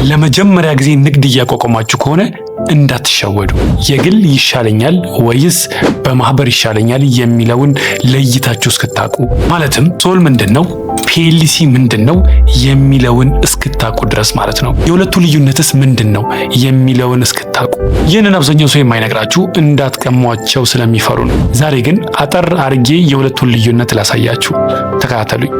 ለመጀመሪያ ጊዜ ንግድ እያቋቋማችሁ ከሆነ እንዳትሸወዱ። የግል ይሻለኛል ወይስ በማህበር ይሻለኛል የሚለውን ለይታችሁ እስክታውቁ፣ ማለትም sole ምንድን ነው፣ PLC ምንድን ነው የሚለውን እስክታውቁ ድረስ ማለት ነው። የሁለቱ ልዩነትስ ምንድን ነው የሚለውን እስክታውቁ። ይህንን አብዛኛው ሰው የማይነግራችሁ እንዳትቀሟቸው ስለሚፈሩ ነው። ዛሬ ግን አጠር አርጌ የሁለቱን ልዩነት ላሳያችሁ። ተከታተሉኝ።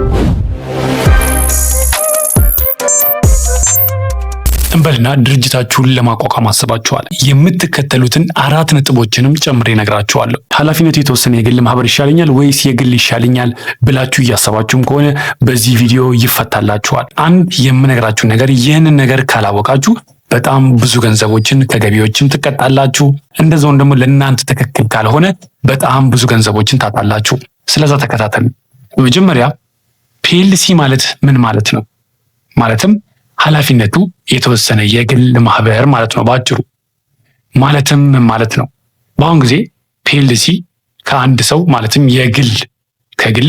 እንበልና ድርጅታችሁን ለማቋቋም አስባችኋል። የምትከተሉትን አራት ነጥቦችንም ጨምሬ እነግራችኋለሁ። ኃላፊነቱ የተወሰነ የግል ማህበር ይሻለኛል ወይስ የግል ይሻለኛል ብላችሁ እያሰባችሁም ከሆነ በዚህ ቪዲዮ ይፈታላችኋል። አንድ የምነግራችሁ ነገር፣ ይህንን ነገር ካላወቃችሁ በጣም ብዙ ገንዘቦችን ከገቢዎችም ትቀጣላችሁ። እንደዛውም ደግሞ ለእናንተ ትክክል ካልሆነ በጣም ብዙ ገንዘቦችን ታጣላችሁ። ስለዛ ተከታተሉ። በመጀመሪያ PLC ማለት ምን ማለት ነው? ማለትም ኃላፊነቱ የተወሰነ የግል ማህበር ማለት ነው በአጭሩ። ማለትም ምን ማለት ነው? በአሁን ጊዜ PLC ከአንድ ሰው፣ ማለትም የግል ከግል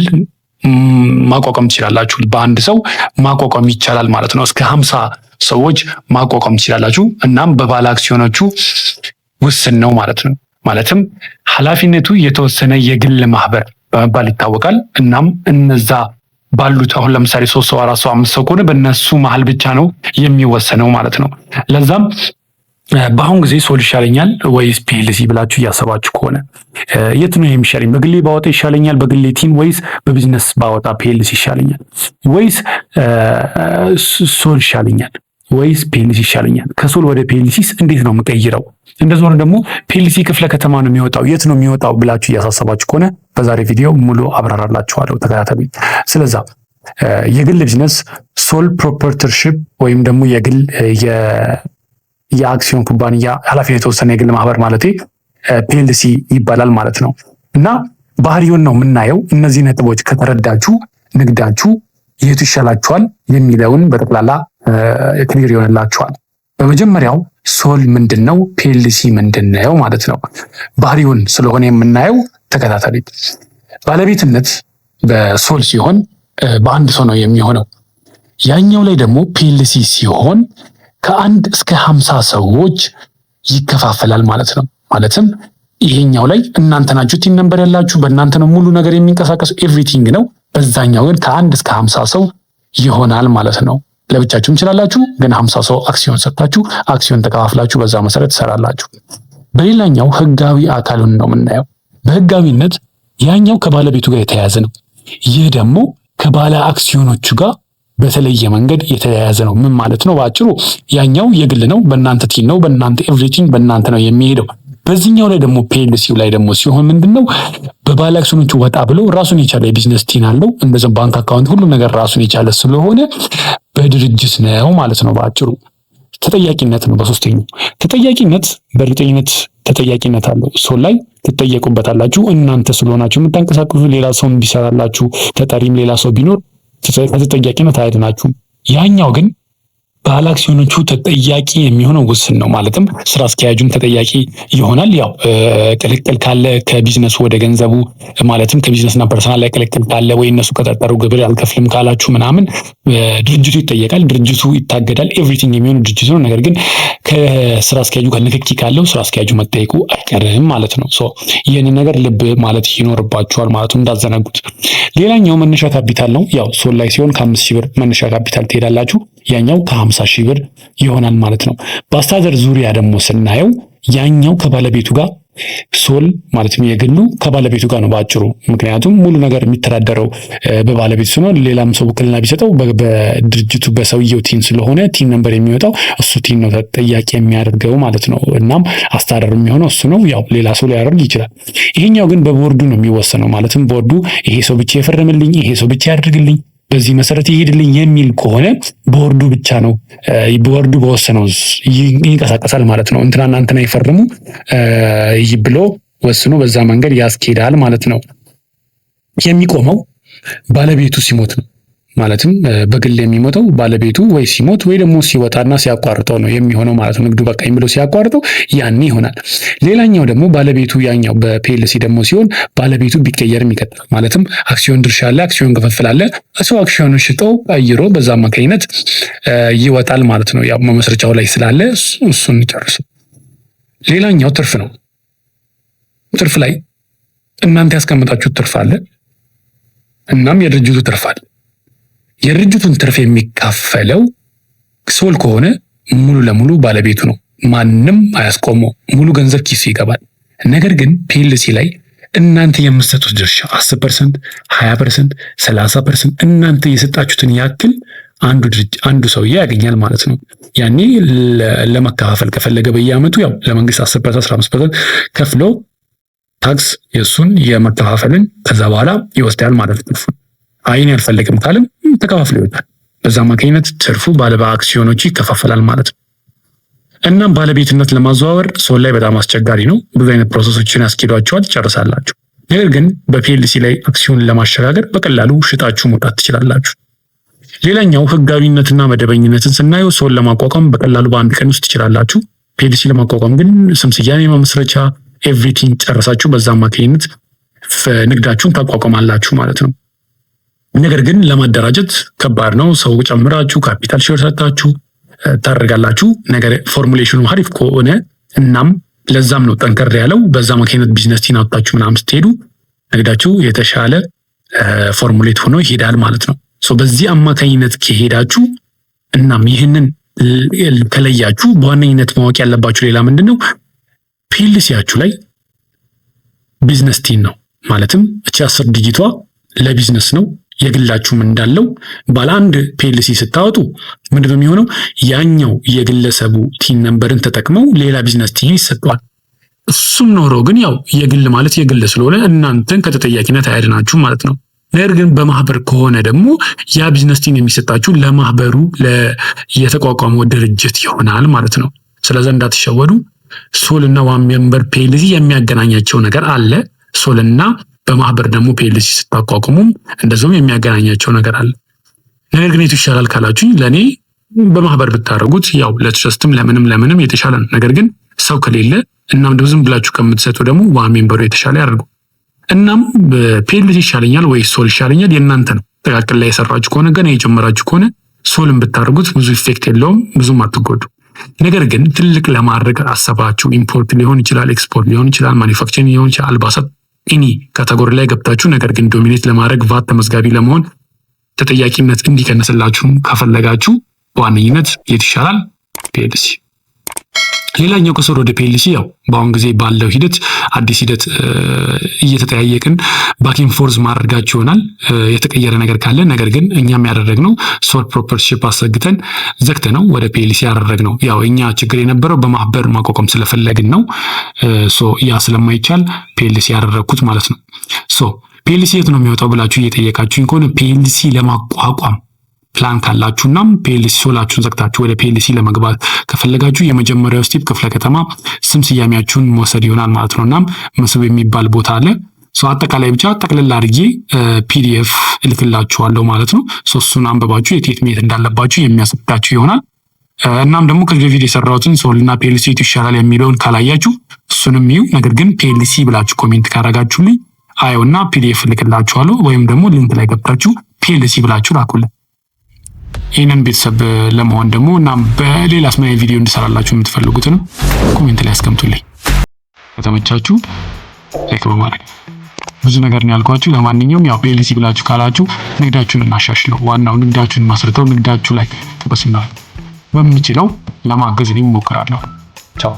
ማቋቋም ትችላላችሁ። በአንድ ሰው ማቋቋም ይቻላል ማለት ነው። እስከ 50 ሰዎች ማቋቋም ትችላላችሁ። እናም በባለ አክሲዮኖቹ ውስን ነው ማለት ነው። ማለትም ኃላፊነቱ የተወሰነ የግል ማህበር በመባል ይታወቃል። እናም እነዛ ባሉት አሁን ለምሳሌ ሶስት ሰው፣ አራት ሰው፣ አምስት ሰው ከሆነ በእነሱ መሀል ብቻ ነው የሚወሰነው ማለት ነው። ለዛም በአሁን ጊዜ sole ይሻለኛል ወይስ PLC ብላችሁ እያሰባችሁ ከሆነ፣ የት ነው የሚሻለኝ? በግሌ ባወጣ ይሻለኛል በግሌ TIN ወይስ በቢዝነስ ባወጣ PLC ይሻለኛል ወይስ sole ይሻለኛል ወይስ PLC ይሻለኛል? ከ sole ወደ PLC ስ እንዴት ነው የምቀይረው? እንደዚህ ሆነ ደግሞ PLC ክፍለ ከተማ ነው የሚወጣው፣ የት ነው የሚወጣው ብላችሁ እያሳሰባችሁ ከሆነ በዛሬ ቪዲዮ ሙሉ አብራራላችኋለሁ። ተከታተሉኝ። ስለዛ የግል ቢዝነስ sole proprietorship ወይም ደግሞ የግል የአክሲዮን ኩባንያ፣ ኃላፊነት የተወሰነ የግል ማህበር ማለት PLC ይባላል ማለት ነው። እና ባህሪውን ነው የምናየው። እነዚህ ነጥቦች ከተረዳችሁ ንግዳችሁ የቱ ይሻላችኋል የሚለውን በጠቅላላ clear ይሆንላችኋል። በመጀመሪያው sole ምንድን ነው፣ PLC ምንድን ነው ማለት ነው። ባህሪውን ስለሆነ የምናየው ተከታተሉ። ባለቤትነት በ sole ሲሆን በአንድ ሰው ነው የሚሆነው። ያኛው ላይ ደግሞ PLC ሲሆን ከአንድ እስከ 50 ሰዎች ይከፋፈላል ማለት ነው። ማለትም ይሄኛው ላይ እናንተ ናችሁ TIN number ያላችሁ፣ በእናንተ ነው ሙሉ ነገር የሚንቀሳቀሰው፣ everything ነው። በዛኛው ግን ከአንድ እስከ 50 ሰው ይሆናል ማለት ነው። ለብቻችሁም ትችላላችሁ፣ ግን 50 ሰው አክሲዮን ሰጥታችሁ አክሲዮን ተከፋፍላችሁ በዛ መሰረት ትሰራላችሁ። በሌላኛው ህጋዊ አካሉን ነው የምናየው። በህጋዊነት ያኛው ከባለቤቱ ጋር የተያያዘ ነው። ይህ ደግሞ ከባለ አክሲዮኖቹ ጋር በተለየ መንገድ የተያያዘ ነው። ምን ማለት ነው? በአጭሩ ያኛው የግል ነው፣ በእናንተ TIN ነው፣ በእናንተ everything በእናንተ ነው የሚሄደው። በዚህኛው ላይ ደግሞ PLC ው ላይ ደግሞ ሲሆን ምንድነው? በባለ አክሲዮኖቹ ወጣ ብሎ ራሱን የቻለ የ business TIN አለው። እንደዚያም bank account፣ ሁሉም ነገር ራሱን የቻለ ስለሆነ በድርጅት ነው ማለት ነው። በአጭሩ ተጠያቂነት ነው። በሶስተኛው ተጠያቂነት፣ በእርግጠኝነት ተጠያቂነት አለው። Sole ላይ ትጠየቁበታላችሁ። እናንተ ስለሆናችሁ የምታንቀሳቅሱ፣ ሌላ ሰው ቢሰራላችሁ ተጠሪም ሌላ ሰው ቢኖር ከተጠያቂነት አያድናችሁም። ያኛው ግን ባለ አክሲዮኖቹ ተጠያቂ የሚሆነው ውስን ነው። ማለትም ስራ አስኪያጁም ተጠያቂ ይሆናል። ያው ቅልቅል ካለ ከቢዝነሱ ወደ ገንዘቡ፣ ማለትም ከቢዝነስና personal ላይ ቅልቅል ካለ ወይ እነሱ ከጠጠሩ ግብር አልከፍልም ካላችሁ ምናምን ድርጅቱ ይጠየቃል፣ ድርጅቱ ይታገዳል። Everything የሚሆኑ ድርጅቱ ነው። ነገር ግን ከስራ አስኪያጁ ጋር ንክኪ ካለው ስራ አስኪያጁ መጠየቁ አይቀርም ማለት ነው። So ይህንን ነገር ልብ ማለት ይኖርባችኋል ማለት ነው፣ እንዳትዘነጉት። ሌላኛው መነሻ ካፒታል ነው። ያው sole ላይ ሲሆን ከ5,000 ብር መነሻ ካፒታል ትሄዳላችሁ። ያኛው ከ50,000 ብር ይሆናል ማለት ነው። በአስተዳደር ዙሪያ ደግሞ ስናየው ያኛው ከባለቤቱ ጋር፣ sole ማለትም የግሉ ከባለቤቱ ጋር ነው በአጭሩ። ምክንያቱም ሙሉ ነገር የሚተዳደረው በባለቤቱ ስለሆነ፣ ሌላም ሰው ውክልና ቢሰጠው በድርጅቱ በሰውየው TIN ስለሆነ TIN number የሚወጣው እሱ TIN ነው ተጠያቂ የሚያደርገው ማለት ነው። እናም አስተዳደር የሚሆነው እሱ ነው። ያው ሌላ ሰው ሊያደርግ ይችላል። ይሄኛው ግን በቦርዱ ነው የሚወሰነው። ማለትም ቦርዱ ይሄ ሰው ብቻ ይፈርምልኝ፣ ይሄ ሰው ብቻ ያደርግልኝ፣ በዚህ መሰረት ይሄድልኝ የሚል ከሆነ ቦርዱ ብቻ ነው፣ ቦርዱ በወሰነው ይንቀሳቀሳል ማለት ነው። እንትናና እንትና ይፈርሙ ብሎ ወስኖ በዛ መንገድ ያስኬዳል ማለት ነው። የሚቆመው ባለቤቱ ሲሞት ነው። ማለትም በግል የሚሞተው ባለቤቱ ወይ ሲሞት ወይ ደግሞ ሲወጣና ሲያቋርጠው ነው የሚሆነው ማለት ነው። ንግዱ በቃኝ ብሎ ሲያቋርጠው ያኔ ይሆናል። ሌላኛው ደግሞ ባለቤቱ ያኛው በ PLC ደግሞ ሲሆን ባለቤቱ ቢቀየርም ይቀጥላል። ማለትም አክሲዮን ድርሻ አለ፣ አክሲዮን ክፍፍል አለ። ሰው አክሲዮኑን ሽጦ ቀይሮ በዛ አማካኝነት ይወጣል ማለት ነው። ያው መመስረቻው ላይ ስላለ እሱን ጨርሱ። ሌላኛው ትርፍ ነው። ትርፍ ላይ እናንተ ያስቀመጣችሁት ትርፍ አለ፣ እናም የድርጅቱ ትርፍ አለ። የድርጅቱን ትርፍ የሚካፈለው sole ከሆነ ሙሉ ለሙሉ ባለቤቱ ነው። ማንም አያስቆመው። ሙሉ ገንዘብ ኪሱ ይገባል። ነገር ግን PLC ላይ እናንተ የምትሰጡት ድርሻ 10%፣ 20%፣ 30% እናንተ የሰጣችሁትን ያክል አንዱ ድርጅት አንዱ ሰውዬ ያገኛል ማለት ነው። ያኔ ለመከፋፈል ከፈለገ በየአመቱ ያው ለመንግስት 10%፣ 15% ከፍሎ tax የእሱን የመከፋፈልን ከዛ በኋላ ይወስዳል ማለት ነው። አይን ያልፈልግም ካለም ተከፋፍሎ ይወጣል። በዛ አማካኝነት ትርፉ ባለ በአክሲዮኖቹ ይከፋፈላል ማለት ነው። እናም ባለቤትነት ለማዘዋወር sole ላይ በጣም አስቸጋሪ ነው። ብዙ አይነት process ኦችን ያስኬዷቸዋል፣ ትጨርሳላችሁ። ነገር ግን በ PLC ላይ አክሲዮን ለማሸጋገር በቀላሉ ሽጣችሁ መውጣት ትችላላችሁ። ሌላኛው ህጋዊነትና መደበኝነትን ስናየው sole ለማቋቋም በቀላሉ በአንድ ቀን ውስጥ ትችላላችሁ። PLC ለማቋቋም ግን ስም ስያሜ፣ መመስረቻ፣ everything ጨርሳችሁ በዛ አማካኝነት ንግዳችሁን ታቋቋማላችሁ ማለት ነው። ነገር ግን ለማደራጀት ከባድ ነው። ሰው ጨምራችሁ capital share ሰጥታችሁ ታደርጋላችሁ። ነገር formulation ኑ አሪፍ ከሆነ እናም ለዛም ነው ጠንከር ያለው፣ በዛ አማካኝነት business TIN አውጥታችሁ ምናምን ስትሄዱ ንግዳችሁ የተሻለ formulate ሆኖ ይሄዳል ማለት ነው። በዚህ አማካኝነት ከሄዳችሁ እናም ይህንን ከለያችሁ በዋነኝነት ማወቅ ያለባችሁ ሌላ ምንድን ነው? PLC ያችሁ ላይ business TIN ነው። ማለትም እቺ 10 digit ቷ ለ business ነው። የግላችሁም እንዳለው ባለ አንድ PLC ስታወጡ ምንድነው የሚሆነው? ያኛው የግለሰቡ TIN number ን ተጠቅመው ሌላ business TIN ይሰጠዋል። እሱም ኖሮ ግን ያው የግል ማለት የግል ስለሆነ እናንተን ከተጠያቂነት አያድናችሁ ማለት ነው። ነገር ግን በማህበር ከሆነ ደግሞ ያ business TIN የሚሰጣችሁ ለማህበሩ የተቋቋመው ድርጅት ይሆናል ማለት ነው። ስለዚህ እንዳትሸወዱ። Sole እና one member PLC የሚያገናኛቸው ነገር አለ። Sole እና በማህበር ደግሞ PLC ስታቋቁሙም እንደዚሁም የሚያገናኛቸው ነገር አለ። ነገር ግን የቱ ይሻላል ካላችሁኝ ለእኔ በማህበር ብታደርጉት ያው ለ trust ም ለምንም ለምንም የተሻለ ነው። ነገር ግን ሰው ከሌለ እናም ደግሞ ዝም ብላችሁ ከምትሰጡ ደግሞ one member ኡ የተሻለ ያደርጉ። እናም PLC ይሻለኛል ወይ sole ይሻለኛል የእናንተ ነው። ጥቃቅን ላይ የሰራችሁ ከሆነ፣ ገና የጀመራችሁ ከሆነ sole ን ብታደርጉት ብዙ effect የለውም፣ ብዙም አትጎዱ። ነገር ግን ትልቅ ለማድረግ አሰባችሁ import ሊሆን ይችላል፣ ኤክስፖርት ሊሆን ይችላል፣ manufacturing ሊሆን ይችላል፣ አልባሳት፣ any category ላይ ገብታችሁ ነገር ግን dominate ለማድረግ፣ ቫት ተመዝጋቢ ለመሆን፣ ተጠያቂነት እንዲቀንስላችሁ ከፈለጋችሁ በዋነኝነት የት ይሻላል? PLC። ሌላኛው ከ sole ወደ PLC ያው በአሁን ጊዜ ባለው ሂደት አዲስ ሂደት እየተጠያየቅን back and forth ማድረጋችሁ ይሆናል የተቀየረ ነገር ካለ። ነገር ግን እኛም ያደረግነው sole proprietorship አሰግተን ዘግተነው ወደ PLC ያደረግነው። ያው እኛ ችግር የነበረው በማህበር ማቋቋም ስለፈለግን ነው። So ያ ስለማይቻል PLC ያደረግኩት ማለት ነው። So PLC የት ነው የሚወጣው ብላችሁ እየጠየቃችሁኝ ከሆነ፣ PLC ለማቋቋም ፕላን ካላችሁና PLC sole ኣችሁን ዘግታችሁ ወደ PLC ለመግባት ከፈለጋችሁ የመጀመሪያው step ክፍለ ከተማ ስም ስያሜያችሁን መውሰድ ይሆናል ማለት ነው። እናም መስህብ የሚባል ቦታ አለ። አጠቃላይ ብቻ ጠቅልል አድርጌ PDF እልክላችኋለሁ ማለት ነው። እሱን አንብባችሁ የት የት መሄድ እንዳለባችሁ የሚያስረዳችሁ ይሆናል። እናም ደግሞ ከዚህ በፊት የሰራሁትን sole ና PLC የቱ ይሻላል የሚለውን ካላያችሁ እሱንም ይዩ። ነገር ግን PLC ብላችሁ comment ካረጋችሁልኝ አየውና PDF እልክላችኋለሁ። ወይም ደግሞ link ላይ ገብታችሁ PLC ብላችሁ ላኩልን። ይህንን ቤተሰብ ለመሆን ደግሞ እና በሌላ ምን ቪዲዮ እንድሰራላችሁ የምትፈልጉትንም comment ላይ አስቀምጡልኝ። ከተመቻችሁ like በማድረግ፣ ብዙ ነገር ነው ያልኳችሁ። ለማንኛውም ያው PLC ብላችሁ ካላችሁ ንግዳችሁን እናሻሽለው። ዋናው ንግዳችሁን ማስርተው ንግዳችሁ ላይ focus በምችለው ለማገዝ እኔም እሞክራለሁ። ቻው።